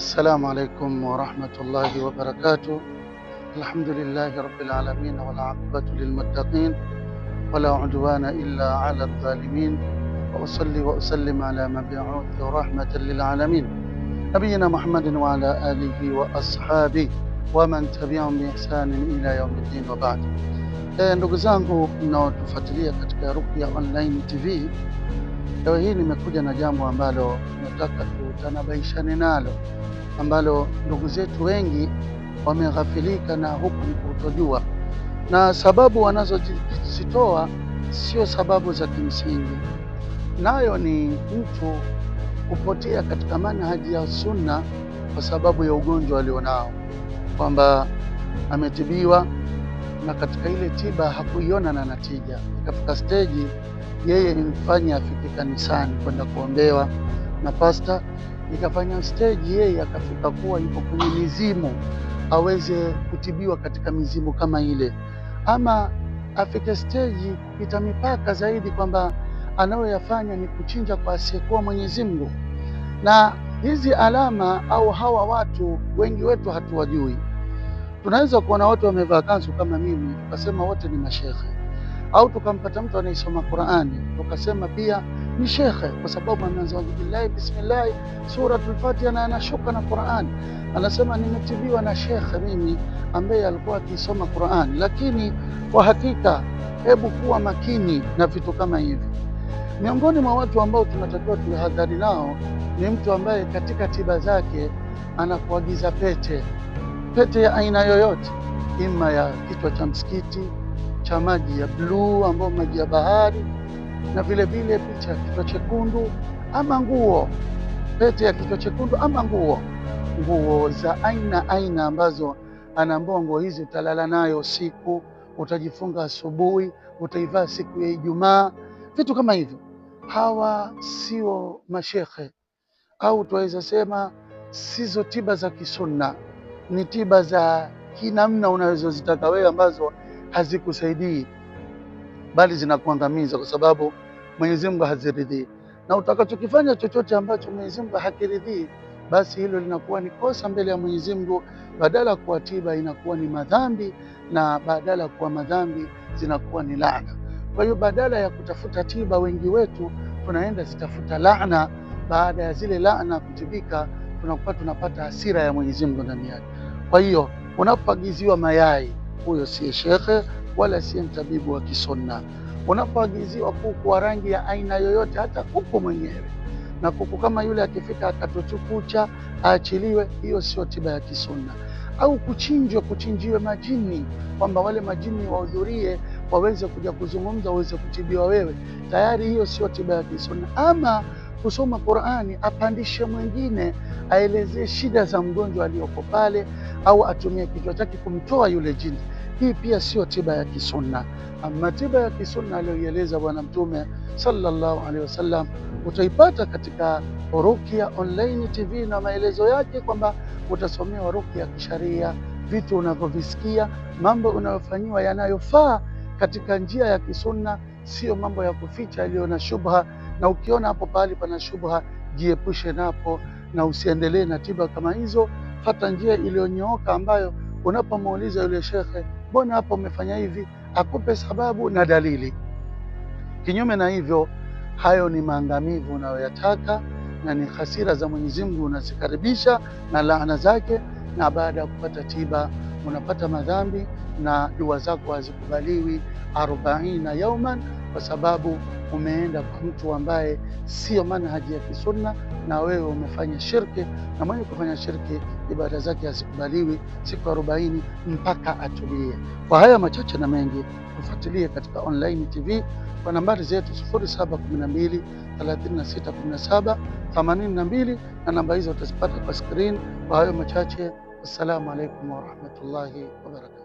Assalamu alaikum wa rahmatullahi wa barakatuh. Alhamdulillahi rabbil alamin wal aqibatu lil muttaqin wala udwana illa ala adh-dhalimin wa usalli wa usallim ala mab'uth rahmatan lil alamin nabiyina Muhammadin wa ala alihi wa ashabihi wa man tabi'ahum bi ihsanin ila yawmiddin wa ba'd. Ndugu zangu mnaotufuatilia katika Ruqya Online TV, leo hii nimekuja na jambo ambalo nataka tutanabaishane nalo, ambalo ndugu zetu wengi wameghafilika na huku ni kutojua, na sababu wanazozitoa sio sababu za kimsingi. Nayo ni mtu kupotea katika manhaji ya sunna kwa sababu ya ugonjwa alionao, kwamba ametibiwa na katika ile tiba hakuiona na natija, ikafika stage yeye imfanye afike kanisani kwenda kuombewa na pasta, ikafanya stage yeye akafika kuwa yuko kwenye mizimu, aweze kutibiwa katika mizimu kama ile, ama afike stage kupita mipaka zaidi kwamba anayoyafanya ni kuchinja kwa asiyekuwa Mwenyezi Mungu. Na hizi alama au hawa watu wengi wetu hatuwajui. Tunaweza kuona watu wamevaa kanzu kama mimi tukasema wote ni mashehe, au tukampata mtu anayesoma Qur'ani tukasema pia ni shekhe, kwa sababu ameanza billahi bismillah suratul Fatiha na anashuka na Qur'ani, anasema nimetibiwa na shekhe mimi ambaye alikuwa akisoma Qur'ani. Lakini kwa hakika, hebu kuwa makini na vitu kama hivi. Miongoni mwa watu ambao tunatakiwa tuhadhari nao ni mtu ambaye katika tiba zake anakuagiza pete, pete ya aina yoyote, ima ya kichwa cha msikiti, cha maji ya bluu ambao maji ya bahari, na vile vile picha ya kichwa chekundu ama nguo, pete ya kichwa chekundu ama nguo, nguo za aina aina ambazo anaambiwa nguo hizi utalala nayo usiku, utajifunga asubuhi, utaivaa siku ya Ijumaa, vitu kama hivyo. Hawa sio mashehe, au tuweza sema sizo tiba za kisunna, ni tiba za kinamna unazozitaka wewe ambazo hazikusaidii bali zinakuangamiza, kwa sababu Mwenyezi Mungu haziridhii. Na utakachokifanya chochote ambacho Mwenyezi Mungu hakiridhii, basi hilo linakuwa ni kosa mbele ya Mwenyezi Mungu. Badala kuwa tiba inakuwa ni madhambi, na badala kuwa madhambi zinakuwa ni laana. Kwa hiyo badala ya kutafuta tiba, wengi wetu tunaenda zitafuta laana. Baada ya zile laana kutibika, tunakuwa tunapata hasira ya Mwenyezi Mungu ndani yake. Kwa hiyo unapoagiziwa mayai, huyo si shekhe wala si mtabibu wa kisunna. Unapoagiziwa kuku wa rangi ya aina yoyote, hata kuku mwenyewe, na kuku kama yule akifika akatochukucha aachiliwe, hiyo sio tiba ya kisunna. Au kuchinjwa, kuchinjiwe majini, kwamba wale majini wahudhurie waweze kuja kuzungumza, waweze kutibiwa wewe, tayari hiyo sio tiba ya kisunna. Ama kusoma Qur'ani, apandishe mwingine aelezee shida za mgonjwa aliyoko pale, au atumie kichwa chake kumtoa yule jini, hii pia sio tiba ya kisunna. Ama tiba ya kisunna aliyoieleza Bwana Mtume sallallahu alaihi wasallam utaipata katika Ruqya Online TV na maelezo yake, kwamba utasomewa ruqya kisharia, vitu unavyovisikia, mambo unayofanyiwa yanayofaa katika njia ya kisunna, sio mambo ya kuficha yaliyo na shubha. Na ukiona hapo pahali pana shubha, jiepushe napo na usiendelee na tiba kama hizo. Fata njia iliyonyooka ambayo unapomuuliza yule shekhe, mbona hapo umefanya hivi, akupe sababu na dalili. Kinyume na hivyo, hayo ni maangamivu unayoyataka na ni hasira za Mwenyezi Mungu unazikaribisha na laana zake, na baada ya kupata tiba unapata madhambi na dua zako hazikubaliwi 40 yauman, kwa sababu umeenda kwa mtu ambaye sio manhaji ya kisunna, na wewe umefanya shirki, na mwenye kufanya shirki ibada zake hazikubaliwi siku 40 mpaka atubie. Kwa haya machache na mengi, tufuatilie katika Online TV kwa nambari zetu 0712 36 17 82, na namba hizo utazipata kwa screen. Kwa hayo machache, assalamu alaikum warahmatullahi wabarakatuh.